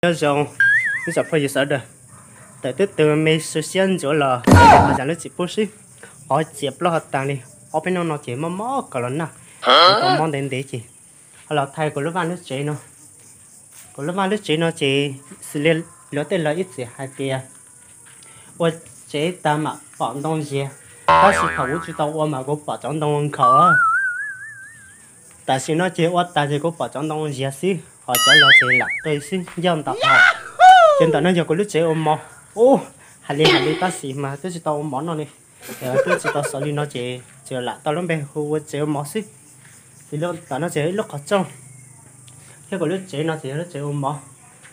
Nyob zoo ib tsoom phooj ywg sawv daws, tawm twb tw me su siab ntsuav los sawv daws ho zam lub txim pub sib, qhov txias plaub hau tas li, ob peb hnub no ces mob mob kaus los nag, kuv tau mob ntev ntev ces ho los thaij kuv lub vaj lub tsev no. Kuv lub vaj lub tsev no ces xws li luag tej laug ib txwm hais tias ua tsev tag mam pom ntoo ziag, tab sis thaum kuv tsis tau ua mas kuv pom cov ntoo nkhaus. Tam sim no ces ua tas ces kuv pom cov ntoo ziag xwb, ho cov laus ces lam qw xwb, ncauj ntau hos. Ces ntawm no yog kuv lub tsev ua mov. Ub, hais li hais li tab sis mas twb tsis tau ua mov noj li, twb tsis tau xov li no ces tsuas lam tau lub npe hu ua tsev ua mov xwb. Xws li ntawm no ces yog ib lub qhov rooj, thiab kuv lub tsev no ces yog lub tsev ua mov.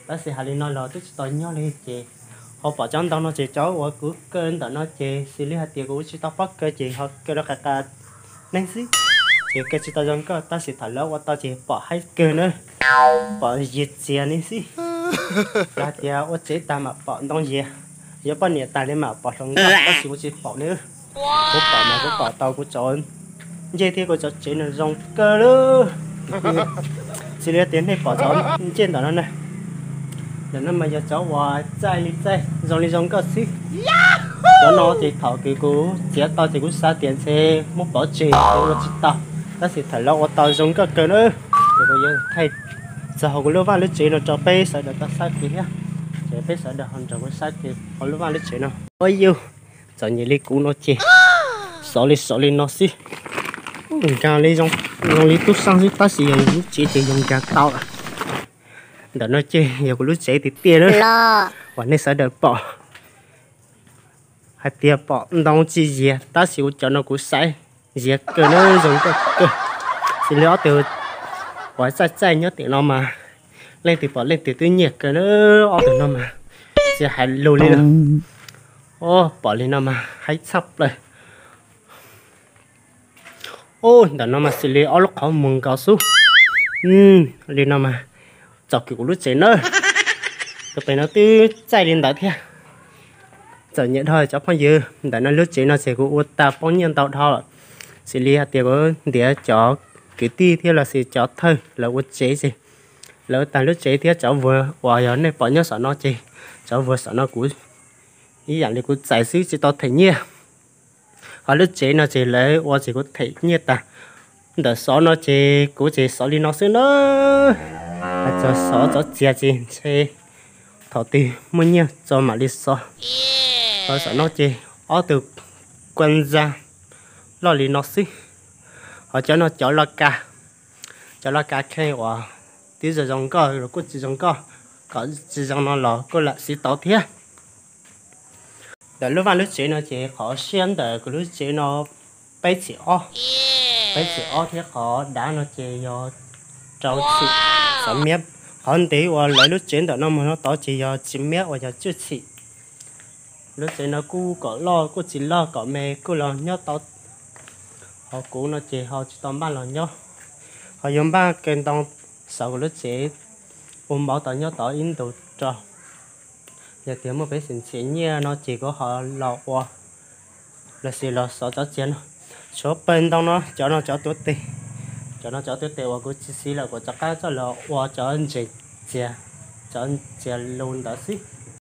Tab sis hais li no los twb tsis tau nyob li ces ho pom cov ntoo no ces cov uas kuv kaw ntawm no ces xws li hais tias kuv tsis tau paub kaw ces ho kaw rau qas qas neeg xwb, ces kaw tsis tau zoo nkauj, tab sis thaum lawv ua tau ces pom haib kawg na, pom yiag txias ne xwb. Lawv hais tias ua tsev tag mam pom ntoo yiag, yuav poj niam tas li mam pom hluas nkauj, tab sis kuv tsis pom ne. Kuv pom mas kuv pom tau kuv cov ncej thiab kuv cov tsev no zoo kawg li. Xws li tias nej pom cov ncej ntawm no na, ntawm no mas yog cov uas txaij li txaij zoo li zoo nkauj xwb. Cov no ces thaum kws kuv txiav tau ces kuv xav tias ntshe muab pov tseg ua tsis tau, tab sis thaum lawv ua tau zoo nkauj kawg na. Ces kuv yuav thaij txog hauv kuv lub vaj lub tsev no rau peb sawv daws tau saib kiag thiab. Ces peb sawv daws ho nrog kuv saib kiag hauv lub vaj lub tsev no. Ua yus txom nyem li kuv no ces xov li xov li no xwb, nkaag li zoo li tub saab xwb, tab sis yog lub tsev ces yog nkaag tau lawm. Ntawm no ces yog kuv lub tsev tiag tiag na, uas nej sawv daws pom hais tias pom ntoo tsis yiag, tab sis kuv cov no kuv saib yiag kawg na, zoo nkauj kawg. Xws li ob tug uas txaij txaij nyob tim no mas leej twg pom leej twg twb nyiam kawg na, ob tug no mas tsis hais lus li lawm. Pom li no mas haib tshaj plaws. Ub, ntawm no mas xws li ob lub qhov muag nkaus xwb. Li no mas txaus kws kuv lub tsev na. Tus pem no twb txaij li ntawd thiab. Txom nyem dhau cov phooj ywg, ntawm no lub tsev no ces kuv ua tag poob nyiaj ntau dhau lawm. Xws li hais tias kuv ntiav cov kwv tij thiab los sis cov thawj lawv ua tsev ces lawv tag lub tsev thiab cov vuag uas yog nej pom nyob saum no ces cov vuag saum no kuv ib yam li kuv txais xwb tsis tau them nyiaj. Ho lub tsev no ces lawv ua ces kuv them nyiaj tag. Ntawm xov no ces kuv ces xov li no xwb na. Hais txog xov txov txiag ces ntshe thaum twg muaj nyiaj tso mam li xov. Ho saum no ces ob tug kua ntxa loj li no xwb. Ho cov no cov loj kab, cov loj kab kheej uas twb zoo zoo nkauj los kuj tsis zoo nkauj, kom tsis zoo no los kuj lam siv tau thiab. Ntawm lub vaj lub tsev no ces qhov siab ntawm kuv lub tsev no peb txhim ob, peb txhim ob thiab qhov dav no ces yog rau txhim xov miab. Qhov ntev uas lawv lub tsev ntawm no mus no tod ces yog tsis miab uas yog tswj txhim. Lub tsev no kuj kom loj kuj tsis loj, kom me kuj los nyob tau. Ho kuv no ces ho tsis tau npaj los nyob, ho yuav npaj kaw ntoo xauv kuv lub tsev ua mov tod nyob tod ib ntus rau. Yog tias muaj peev xwm ntxiv nyiaj no ces kuv ho los ua los sis los xov txov txiag no. Tshuav pawg ntoo no, cov no cov tuav tes, cov no cov tuav tes uas kuv tsis siv lawm kuv rov qab coj los ua cov ntses txiag, cov txiag lus ntawd xwb.